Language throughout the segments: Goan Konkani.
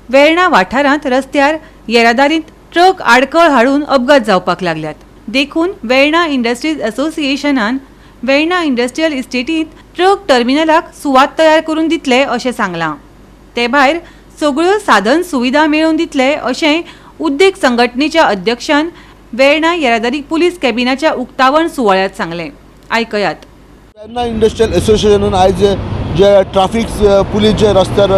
वेर्णा वाठारांत रस्त्यार येरादारींत ट्रक आडखळ हाडून अपघात जावपाक लागल्यात. देखून वेर्णा इंडस्ट्रीज असोसिएशनान वेर्णा इंडस्ट्रियल इस्टेटींत ट्रक टर्मिनलाक सुवात तयार करून दितले अशें सांगलां. ते भायर सगळ्यो साधन सुविधा मेळोवन दितले अशें उद्देग संघटनेच्या अध्यक्षान वेर्णा येरादारी पुलीस कॅबिनाच्या उक्तावण सुवाळ्यांत सांगलें. आयकयात. वेर्णा इंडस्ट्रियल एसोसिएशनान आयज जे ट्राफीक पुलीस जे रस्त्यार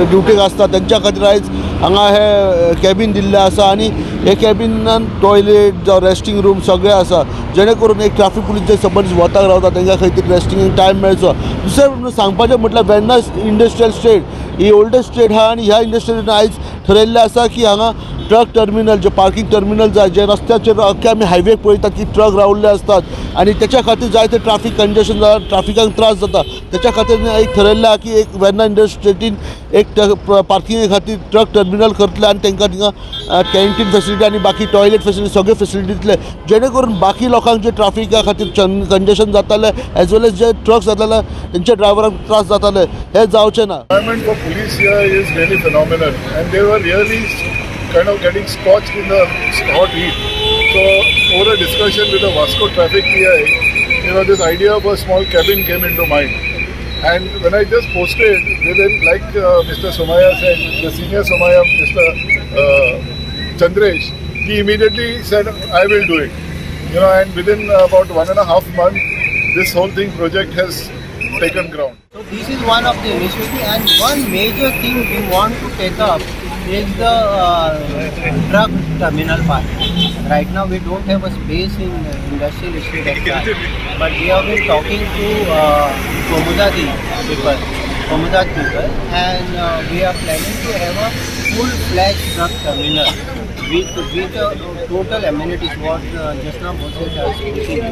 ड्युटीक आसता, तेंच्या खातीर आयज हांगा हे कॅबीन दिल्लें आसा आनी हे कॅबिनान टॉयलेट जावं रेस्टिंग रूम सगळें आसा, जेणे करून एक ट्राफीक पुलीस जे समज वताक रावता, तेंकां खंय तरी रेस्टिंग टायम मेळचो. दुसरें सांगपाचें म्हटल्यार, वेर्णा इंडस्ट्रियल इस्टेट ही ओल्डेस्ट इस्टेट आहा आनी ह्या इंडस्ट्रियल आयज ठरयल्लें आसा की हांगा ट्रक टर्मिनल, जे पार्किंग टर्मिनल जाय, जे रस्त्याचेर अख्खे आमी हायवेक पळयतात की ट्रक रावल्ले आसतात आनी तेच्या खातीर जायते ट्राफीक कंजेशन जाता, ट्राफिकाक त्रास जाता. तेच्या खातीर एक ठरयल्लें आहा की एक वेर्णा इंडस्ट्रियेटीन एक पार्किंगे खातीर ट्रक टर्मिनल करतले आनी तांकां थिंगा कॅन्टीन फेसिलिटी आनी बाकी टॉयलेट फेसिलिटी, सगळे फेसिलिटी दितले, जेणे करून बाकी लोकांक जे ट्राफिका खातीर कंजेशन जातालें, एज वेल एज जे ट्रक्स जाताले, तेंच्या ड्रायव्हरांक त्रास जाताले, हे जावचें ना. Environment for police here is really phenomenal, and they were really kind of getting scorched in the hot heat. So, over a discussion with the Vasco traffic PI, this idea of a small cabin came into mind. And when I just posted, they then, like Mr. Somaya said, the senior Somaya, Mr. Chandresh, he immediately said, "I will do it." And within about 1.5 month, this whole thing project has taken ground. So this is one of the initiative, and one major thing we want to take up is the truck terminal part. Right now we don't have a space in industrial estate as such, but we have been talking to Comunidade people, Comunidade people, and we are planning to have a full-fledged truck terminal with total amenities, what just now Bose has speaking,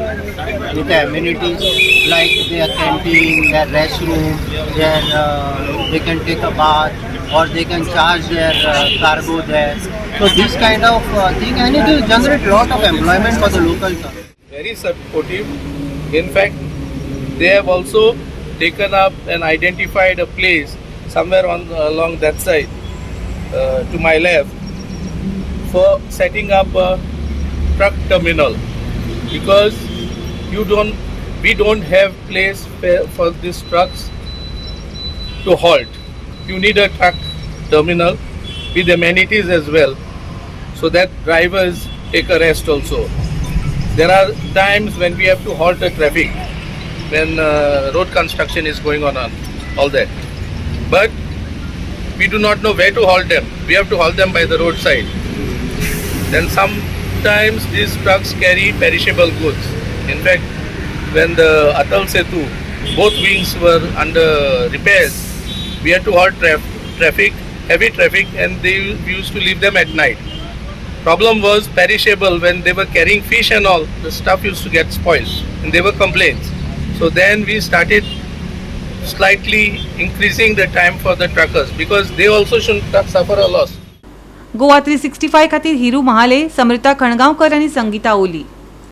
with the amenities like their canteen, their restroom, their they can take a bath or they can charge their cargo there. So this kind of thing, and it will generate lot of employment for the locals. Very supportive. In fact, they have also taken up and identified a place somewhere on along that side to my left for setting up a truck terminal, because you don't we don't have place for these trucks to halt. You need a truck terminal with amenities as well, so that drivers take a rest also. There are times when we have to halt the traffic when road construction is going on, all that. But we do not know where to halt them. We have to halt them by the roadside. Then sometimes these trucks carry perishable goods. In fact, when the Atal Setu, both wings were under repairs, we had to halt traffic, heavy traffic, and they we used to leave them at night. Problem was perishable. When they were carrying fish and all, the stuff used to get spoiled and there were complaints. So then we started slightly increasing the time for the truckers, because they also shouldn't suffer a loss. Goa 365 खातीर हिरू महाले, समृता खणगांवकर आनी संगीता ओली.